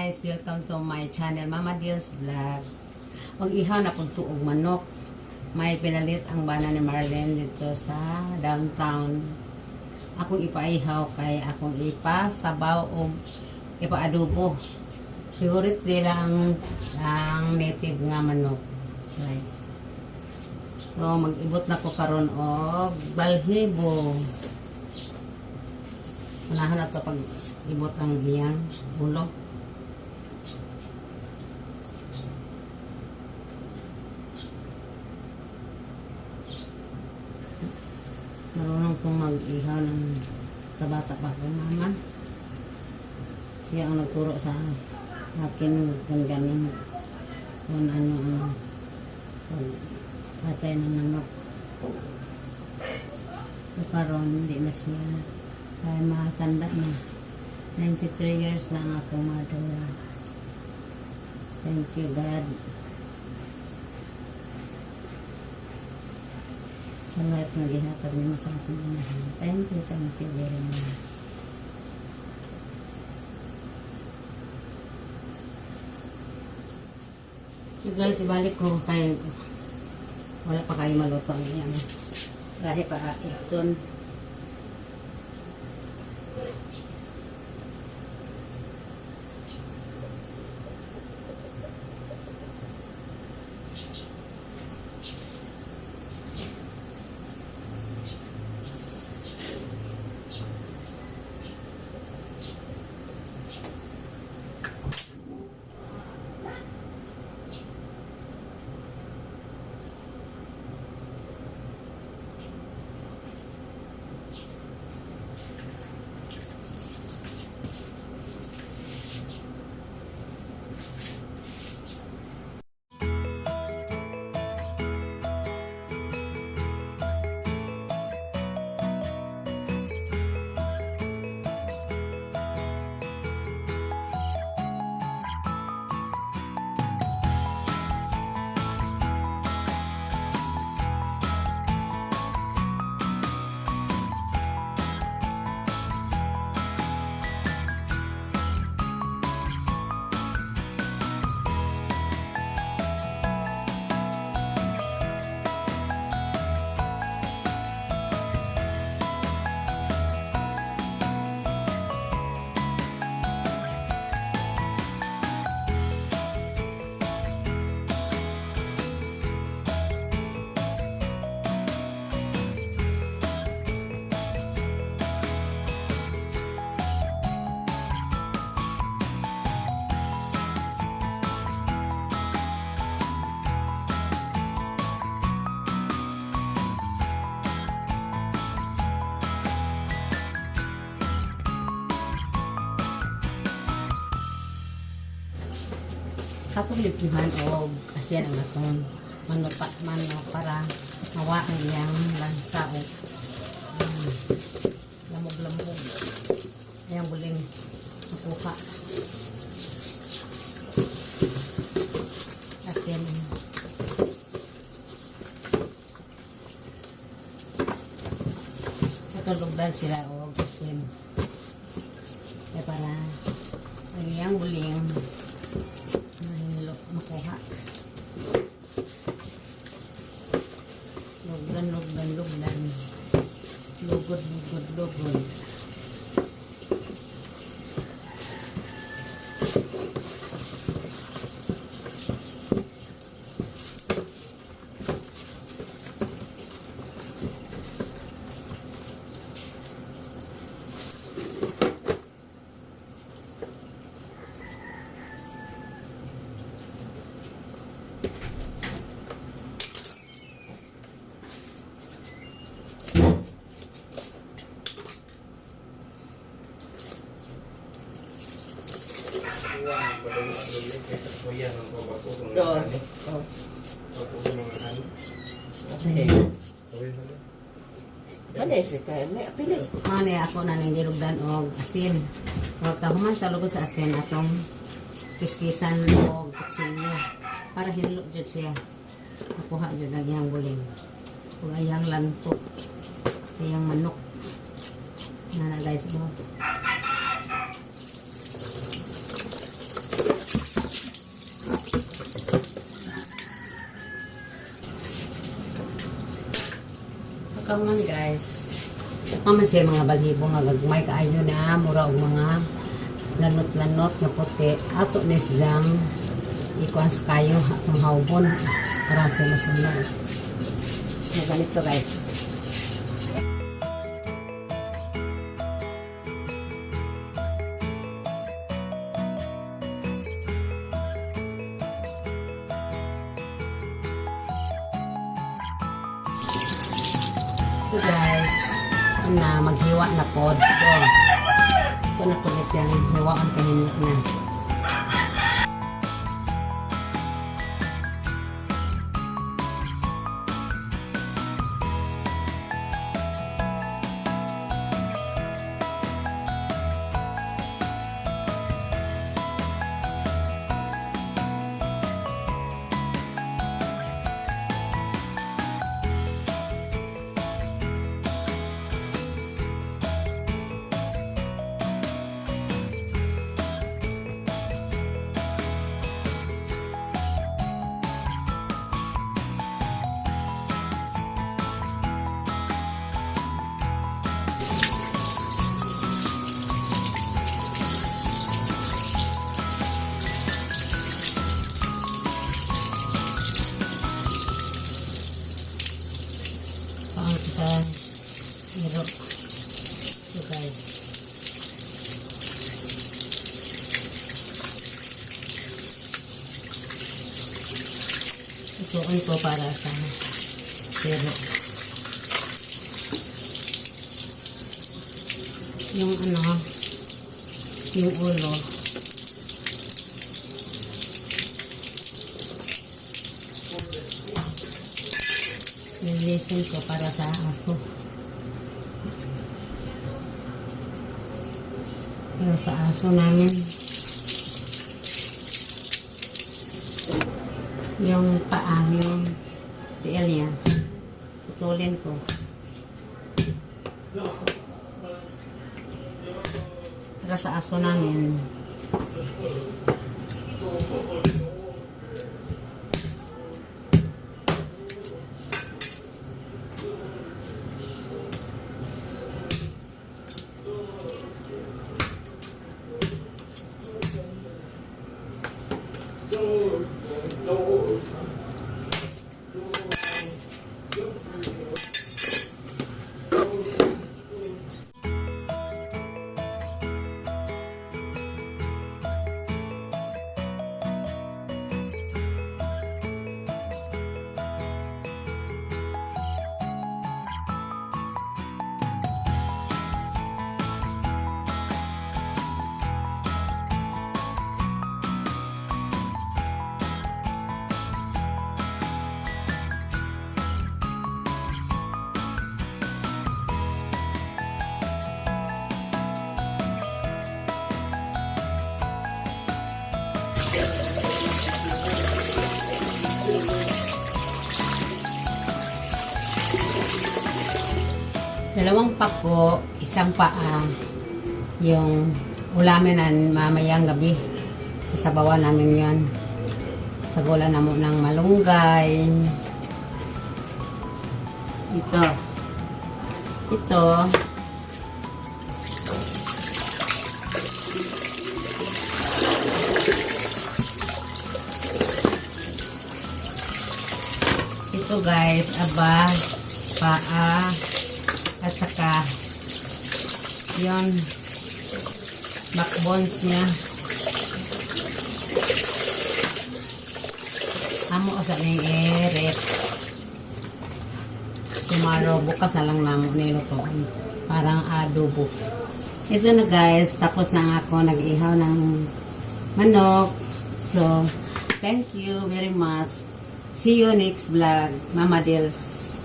Guys! Welcome to my channel, Mama Deals Vlog. Mag-ihaw na pud og manok. May pinalit ang bana ni Marlene dito sa downtown. Akong ipaihaw kay akong ipasabaw o ipaadobo. Favorite nila ang native nga manok, guys. So, mag-ibot na ko karon og balhibo. Unahan na to pag ibot ang iyang ulo. Marunong kong mag-ihaw ng sa bata pa ako, mama. Siya ang nagturo sa akin kung ganun, kung ano ang pag satay ng manok. So, karon hindi na siya ay matanda na. 93 years na ang akong mother. Thank you, God, sa life na gihatag nimo sa akong inahan. Thank you very much. So guys, ibalik ko kay wala pa kayo maluto ang iyang lahi pa iton. Katong lipuhan og asin ang atong manok pa, manok para mawa ang iyang lansa o lamog-lamog. Ayang buling makuha. Asin. Katulogdan sila og asin. Kaya para ang iyang buling mahinlo makuha. Lugdan, lugdan, lugdan. Lugod, lugod, lugod. Oh. Oh. Okay. Ano si kay? May pilis. Ano ako na ning gilugdan og asin. Pagkahuman sa lugod sa asin atong kiskisan og kutsilyo para hinlo jud siya. Makuha jud ang iyang buling. Ug ang iyang lanto sa iyang manok. Na na guys mo. Come on, guys. Mama siya mga balhibo nga gagmay kaayo na mura og mga lanot-lanot nga puti. Ato ni siyang ikuan sa kayo atong hawbon para siya masunog. So, ganito, guys. So guys, na maghiwa na pod ko. Ito na po siyang hiwaan kahinla na. Paano sa iro. So guys. Ituon ko para sa pero yung ano, yung ulo. Lilinisin ko para sa aso. Para sa aso namin. Yung paa, yung tiil niya. Putulin ko. Para sa aso namin. Dalawang pako, isang paa, yung ulamin na mamayang gabi. Sasabawan namin yon. Sagulan na mo ng malunggay. Ito. Ito. Ito, guys, aba, paa, at saka yon backbones niya. Amo sa ning i-rep. Tomorrow, bukas na lang namo nilutoan. Parang adobo. Ito na, guys, tapos na ako nag-ihaw ng manok. So, thank you very much. See you next vlog, Mama Deals.